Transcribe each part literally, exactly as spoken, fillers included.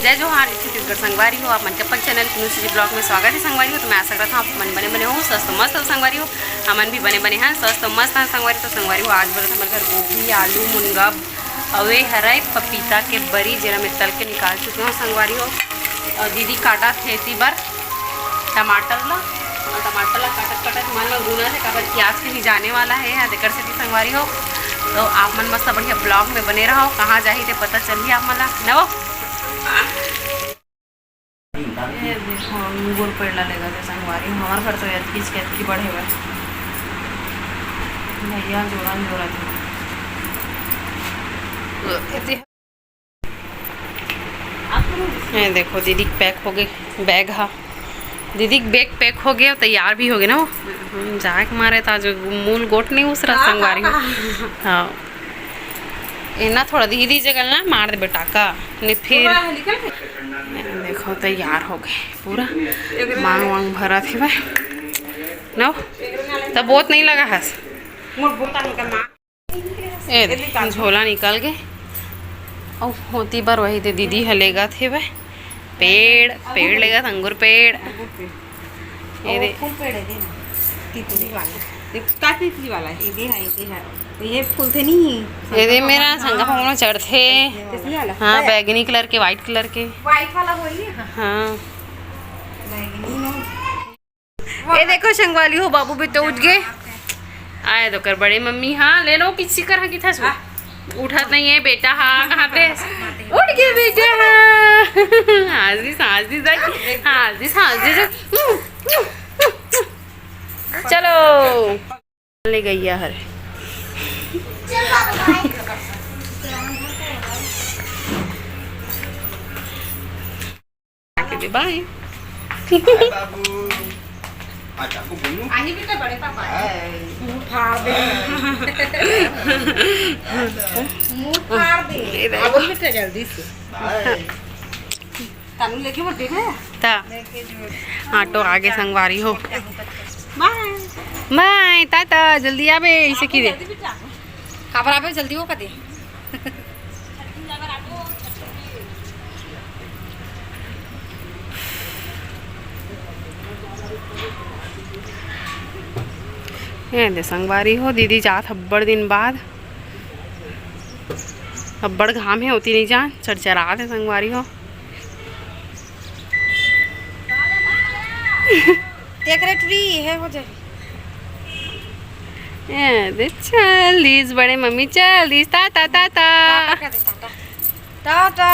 जय जोहार, जय छत्तीसगढ़ संगवारी हो। आप मन के अपन चैनल कुनू सीजी ब्लॉग में स्वागत है संगवारी हो। तो मैं आशा करता हूँ आप मन बने बने हो, स्वस्थ मस्त हो संगवारी हो। हमन भी बने बने हैं, स्वस्थ मस्त हैं संगवारी। तो संगवारी हो, आज बरत हमर घर गोभी, आलू, मुनगा, अउ ये हरय पपीता के बरी, जेला मैं तल के निकाल चुके हूँ संगवारी हो। और दीदी काटा थे एती बर टमाटर ला, और टमाटर ला काटत काटत मन में गुना से काबर कि आज के भी जाने वाला है, आज एकर सेती संगवारी हो। तो आप मन मस्त बढ़िया ब्लॉग में बने रहो, कहाँ जाही ते पता चलही आप मन ला, न वो। ये देखो, अंगूर पेड़ ला लेगा थे संगवारी, हमार घर तो एतकीच के एतकी बढ़े हुए। भैया जोड़ा जोड़ा थे। ये देखो दीदी के पैक हो गए बैग हा, दीदी के बैग पैक हो गए, तैयार भी हो गए ना वो। हम जाए के मारे था जो मूल गोट नहीं उसरा संगवारी हो। हाँ, ये ना थोड़ा दीदी जगह ना मार दे बेटा का, नहीं फिर देखो तैयार हो गए पूरा, मांग वांग भरा थे भाई ना, तब बहुत नहीं लगा हस। ए दे, झोला निकल गे। अउ होती बर वही दे दीदी ह लेगत हेवय पेड़, पेड़ लेगत, अंगूर पेड़। ए दे। फूल पेड़ है, दे ना। तितली वाला। देख, का तितली वाला है? ये दे है, ये दे है। ये फूल थे नहीं। ए दे मेरा संगा पवनो चढ़थे। तितली वाला? हाँ, बैगनी कलर के, व्हाइट कलर के। व्हाइट वाला होई है? हाँ। बैगनी में। ए देखो संगवारी हो, बाबू भी तो उठ गए। आए तो कर बड़े मम्मी, हाँ, ले लो, पीछे कर, हाँ, किथा सो। उठत नहीं है बेटा, हाँ, कहाँ पे? उठ गए बेटा, हाँ। हंस दी, हंस दी, हंस दी, हंस दी। चलो, ले गई है हरे। आके दे, बाय। बाय बाबू। अच्छा, आपको बोलूं? आही बेटा, बड़े पापा। बाय। मुंह फाड़ दे। मुंह फाड़ दे। ये देखो। अब बेटा जल्दी से। बाय। तानू लेके वो देखे? ता। ऑटो आगे संगवारी हो। बाय। बाय, टाटा, जल्दी आबे, इसे की दे। जल्दी बेटा। काबर आबे, जल्दी हो कदे। ये दे संगवारी हो, दीदी जात अब्बड़ दिन बाद, अब्बड़ घाम है, ओती नहीं जान, चरचरात है संगवारी हो। सेक्रेटरी है हो जाए। ए, दे चल दीस बड़े मम्मी, चल दीस, टा, टा, टा, टा। टाटा कर दे, टाटा। टाटा।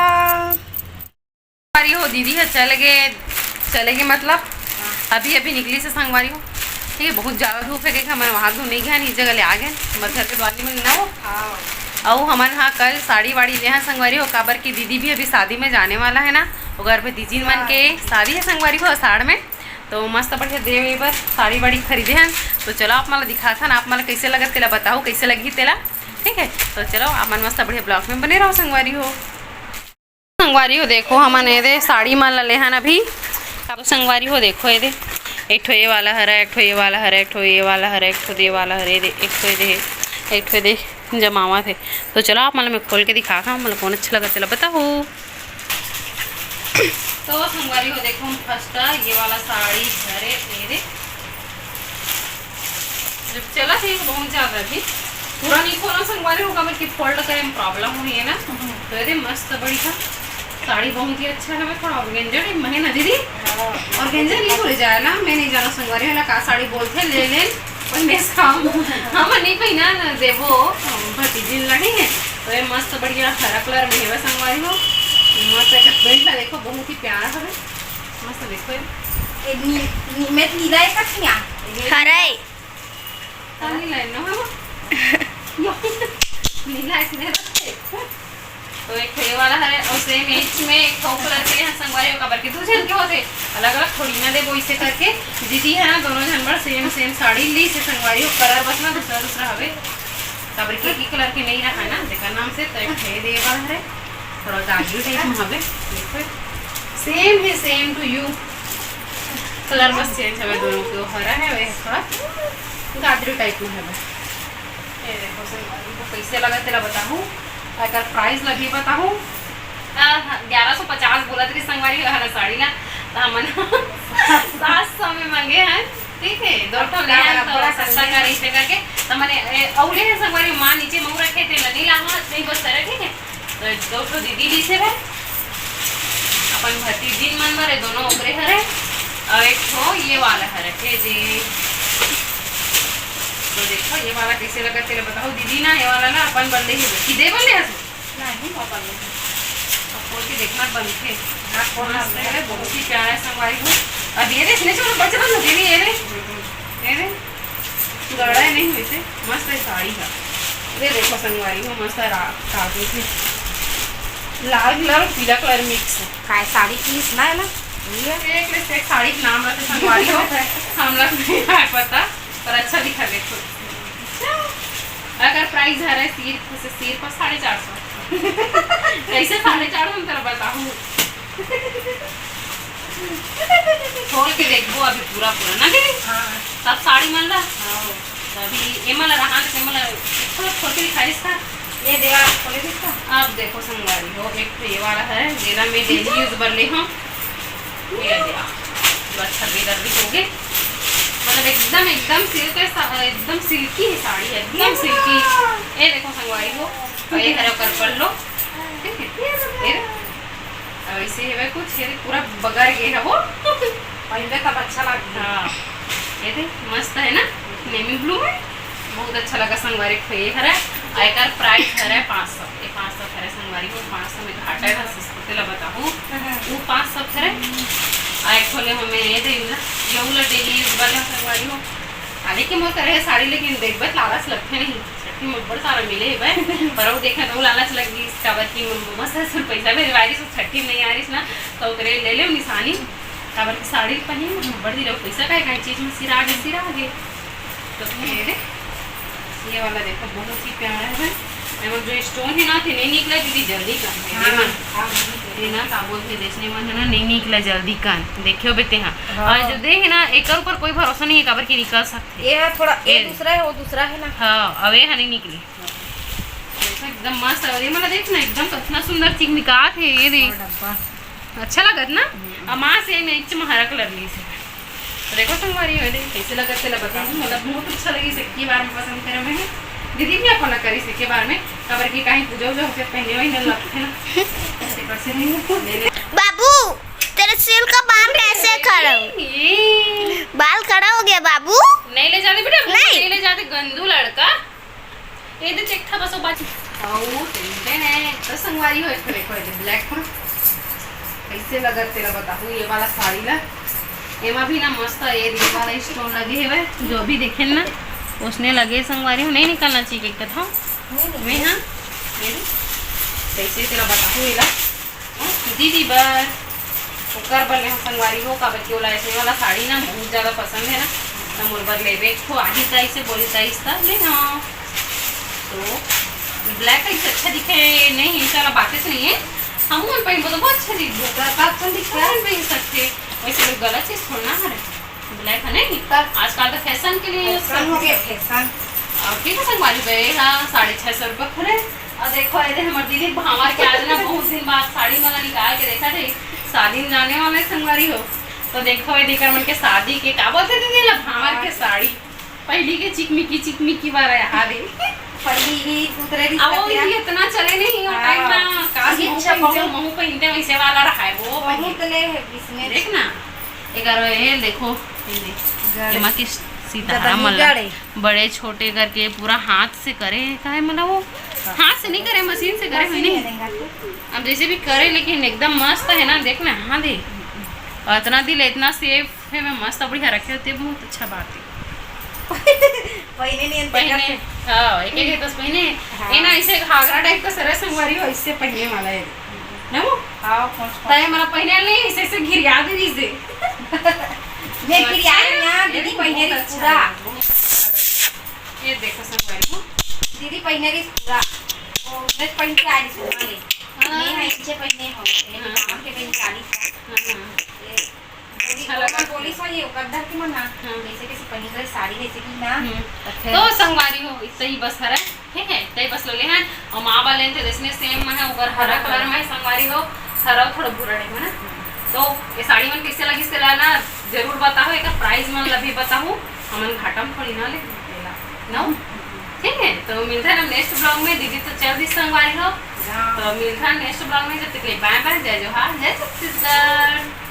संगवारी हो, दीदी है चले गए, चले गए मतलब अभी, अभी निकली से संगवारी हो। ठीक है, बहुत ज़्यादा धूप है, देख हमन वहाँ धूप नहीं गया, इस जगह ले आ गए, हमर घर के बाजू में ना हो। हाँ। अउ हमन हा कल साड़ी वाड़ी ले हैं संगवारी हो, काबर की दीदी भी अभी शादी में जाने वाला है ना, ओकर पे दीजिन मन के शादी है संगवारी हो आषाढ़ में, तो मस्त बढ़िया देवे बर साड़ी वाड़ी खरीदे हन। तो चलो आप मन ला दिखाथन, आप मन ला कैसे लगत तेला बताओ, कैसे लगही तेला। ठीक है, तो चलो आप मन मस्त बढ़िया ब्लॉग में बने रहो संगवारी हो। संगवारी हो देखो हमन ए दे साड़ी मन ला लेहन अभी। अब संगवारी हो देखो ए दे, एक ठो ये वाला हरा, एक ठो ये वाला हरा, एक ठो ये वाला हरा, एक ठो दे वाला हरे दे, एक ठो ये दे, एक ठो ये दे जमावत हे। तो चलो आप मन ला मैं खोल के दिखाथंव, आप मन ला कौन अच्छा लगत तेला बताओ। तो संगवारी हो देखो, हम फर्स्ट ये वाला साड़ी हरे, ये दे। जब चला थे बहुत ज्यादा भी पूरा नहीं खोला संगवारी हो, काबर कि फोल्ड करे में प्रॉब्लम होही है ना। तो ये दे मस्त बढ़िया साड़ी बहुत ही अच्छा है, थोड़ा ऑर्गेंजा टाइप में है ना दीदी? हाँ। ऑर्गेंजा नहीं बोले जाए ना, मैं नहीं जाना संगवारी हो ना का साड़ी बोलते, ले ले। और मैं काम हम नहीं पहना ना देवो, भतीजी लड़ी है। तो ये मस्त बढ़िया हरा कलर में है संगवारी हो, मस्त एक बेल्ट ला देखो, बहुत ही प्यारा है, मस्त देखो ये। ए, नी-, नी-, मैं नीला एक कथिया। हरे। काली लाइन ना हो। नीला इसने रखे। तो एक ठो ये वाला है और सेम एज में एक ठो कलर के यहाँ संगवारी हो, काबर के दू झन के होते, अलग-अलग थोड़ी ना देबो, इसे करके दीदी है ना, दोनों झन बर सेम सेम साड़ी ली से संगवारी हो, कलर बस ना दूसरा दूसरा हवे, काबर के एक ही कलर के नहीं रहा है ना, जेकर नाम से तो एक ठो ये दे वाला है, थोड़ा गाजरी टाइप में हवे, देखो सेम है, same to you, colour bus change हवे दोनों के, वो हरा है, वो थोड़ा गाजरी टाइप में हवे। ये देखो संगवारी हो, कैसे लगा तेला बताहूँ, एकर प्राइस ला भी बताहूँ। हाँ, हाँ, ग्यारह सौ पचास बोला साड़ी वाला साड़ी ला, त हमन सात सौ में मांगे हन, ठीक है, दो ठो ले हन, तो सस्ता का रहिथे करके, त मने, ए, अउ ले हन संगवारी, माँ नीचे मऊ रखे, तेला नहीं लाहूँ, नहीं बस करे, ठीक है, तो दो ठो दीदी लीसे भाई, अपन भतीजिन मन बर, ए दोनों ओकरे हरे, अउ एक ठो ये वाला हरे, हे दे, तो देखो ये वाला कैसे लगा, तेला बताओ दीदी ना, ये वाला ना अपन बर ले ही, कि दे बर ले हस? नहीं, मोर बर नहीं। अब खोल के देखना बनथे। हाँ, खोल मस्त ना। है, बहुत ही प्यारा है संगवारी हो। अब ये देखने चलो बच रहा ना दीदी, ये रे, ये रे, गड़ा है नहीं वैसे, मस्त है साड़ी का। ये देखो संगवारी हो, मस्त है रा-, काबू से लाल कलर और पीला कलर मिक्स है। काय साड़ी पीस ना है ना? ये एक ले से एक साड़ी के नाम रखे संगवारी हो, हम लोग नहीं आए पता, पर अच्छा दिखा देखो। अगर प्राइस हरे सिर्फ से सिर्फ साढ़े चार सौ। कैसे साढ़े चार सौ हम तेरा बताऊँ? खोल के देखबो अभी पूरा पूरा ना दीदी? हाँ। सब साड़ी मन ला? हाँ। तो अभी एमा ला रहा तो एमा ला थोड़ा खोल के दिखाइस का? ये देवा खोले दिखा। अब देखो संगवारी हो, एक तो ये वाला है, जेला मैं डेली यूज बर ले हूँ। ये दे, बस छब्बीस अरबी हो गए। मतलब एकदम, एकदम सिल्क है सा-, एकदम सिल्की है साड़ी, एकदम सिल्की। ये देखो संगवारी हो, और ये हरे ओकर पल्लो, ठीक है? ये देखो। और ऐसे ही है कुछ, ये पूरा बगर गए है वो। पहले तब अच्छा लगे। हाँ, ये देख, मस्त है ना, नेवी ब्लू में। बहुत अच्छा लगा संगवारी, ये हरा। और एकर प्राइस हरे पाँच सौ, ये पाँच सौ हरे संगवारी हो, पाँच सौ में घाटा है, बस इसको तेला बताहूँ, वो पाँच सौ हरे। और एक ठो ले हमें ये दे ना, ये वाला डेली यूज वाला संगवारी हो। हालांकि मोर करे है साड़ी, लेकिन देखबे त लालच लगथे नहीं, छट्ठी में बड़ सारा मिले है बे, पर वो देखा तो लालच लग गई, काबर कि मस्त है, सिर्फ पैसा भी वायरिस, छट्ठी नहीं आ रही ना, तो ओकरे ले ले निशानी, काबर कि साड़ी पहनी में बड़ दिल पैसा का है, कहीं चीज में सिरा आगे, सिरा आगे। तो ये रे, ये वाला देखो, बहुत ही प्यारा है। एमा जो स्टोन है ना, ते नहीं निकला दीदी, जल्दी कर दे। हाँ, ये मन, हाँ, वही तो। ये ना, का बोलते, जैसने मन है ना, नहीं निकला जल्दी कर। देखियो बेटे, हाँ। हाँ। और जो दे है ना, एकर ऊपर कोई भरोसा नहीं है, काबर की निकल सकते। ये है थोड़ा, ये ये। दूसरा है, वो दूसरा है ना। हाँ, अब ये है नहीं निकली। देखो, एकदम मस्त है। और ये मतलब देख ना, एकदम कितना सुंदर चिकमिकात है, ये देख। और डब्बा। अच्छा लगत ना? हम्म। अब माँ से मैं इच में हरा कलर ली से। तो देखो संगवारी हो, देख कैसे लगत, तेला बताऊँ, मतलब बहुत अच्छा लगी से, के बार में पसंद करे में है। दीदी भी अपन करी से के बार में, काबर की कहीं पूजा उजा होके पहने वही न लगते ना। ऐसे कर से नहीं, ले ले। बाबू, तेरे सिर का बाल कैसे खड़ा हो? ये। बाल खड़ा हो गया बाबू। नहीं ले जाते बेटा, नहीं। नहीं ले जाते, गंदू लड़का। ये दे चेक था बस वो बात। आओ, टेंशन है। तो संगवारी हो, एक ठो देखो, ये ब्लैक में। कैसे लगत तेला बताहूँ, ये वाला साड़ी ला। एमा भी ना मस्त है, ये वाला स्टोन लगे हुए, जो भी देखे ना, उसने लगे संगवारी हो, नहीं निकालना चाहिए एक था। नहीं, नहीं। मैं हाँ, ये दे। कैसे तेला बताहूँ, ये ला। दीदी बर, ओकर बर ले हम संगवारी हो, काबर कि ओला ऐसे वाला साड़ी ना बहुत ज्यादा पसंद है ना, त मोर बर लेबे एक ठो आही ताई से बोली ताई से ले ना। तो ब्लैक कलर से अच्छा दिखे नहीं, चला बातें से नहीं है, हम मन पहनबो तो बहुत अच्छा दिखबो। का, का अच्छा दिखता है? हम पहन सकते, वैसे कोई गलत चीज थोड़ा ना है। ब्लैक है नहीं? तब आजकल तो फैशन के लिए यूज फैशन हो करते गया, हैं। फैशन। और ठीक है, संगवारी बे, हाँ, साढ़े छह सौ रुपये खुले। और देखो, ये दे हमर दीदी भांवर के आज ना बहुत दिन बाद साड़ी वाला निकाल के देखा थे, शादी में जाने वाले संगवारी हो। तो देखो, ये दीकर मन के शादी के का बोलते दीदी ला, भांवर के साड़ी। पहली के चिकमिकी, चिकमिकी वाला यहाँ दे। पहली ही उतरे भी अब वो पतिया। ये इतना चले नहीं, वो हाँ। टाइम ना, काश ये महू अच्छा पहनते, बहुत महू पहनते, वैसे वाला रहा है वो बहुत पहले। ले है इसमें। देख ना, एक बार ये देखो, ये देख। गड़। एमा के सीताराम गदही मला गड़े। बड़े छोटे करके पूरा हाथ से करे, काहे मला वो हाथ से नहीं करे, मशीन से करे, मशीन नहीं। में नहीं करते। अब जैसे भी करे, लेकिन एकदम मस्त है ना, देख ना, हाँ दे। और इतना दिल, इतना सेफ है, मैं मस्त बढ़िया रखे होते, बहुत अच्छा बात है। पहने नहीं अंते पहने, करते। हाँ, एक एक दस पहने। हाँ। ये ना, इसे घाघरा टाइप का सरस संगवारी हो, इससे पहने वाला है ना वो। हाँ, पहुँच, पहुँच। ताए मला पहने नहीं, इसे, इसे घिरिया दे इसे। ये तो घिरिया अच्छा है, ना, ये दीदी भी पहने बहुत रही अच्छा पूरा। है, बहुत अच्छा है। ये देखो संगवारी हो। दीदी पहने रही पूरा। वो उधर पहन के आ रही सुना ले। हाँ। ये है, नीचे पहने हो, ये हाँ। काम के पहन के आ रही है। हाँ, हाँ। ये अच्छा लगा। बोली सो ये ओकर धर के मना, हाँ। जैसे कैसे पहन रहे साड़ी जैसे कि ना। हम्म। अच्छा। तो संगवारी हो, इतना ही बस हरा, ठीक है, इतना ही बस ले ले हैं। और माँ वाले तो जैसने सेम में है, ओकर हरा हाँ। कलर में है, संगवारी हो, हरा थोड़ा भूरा टाइप में ना। तो ये साड़ी मन कैसे लगिस तेला ना जरूर बताओ, एक प्राइस मन ला भी बताओ। हमन घाटा में थोड़ी ना ले तेला, नो? ठीक है, तो मिलते हैं हम नेक्स्ट ब्लॉग में। दीदी तो चल दी संगवारी हो, तो मिलते हैं नेक्स्ट ब्लॉग में। जब तक के लिए बाय बाय, जय जोहार, जय छत्तीसगढ़।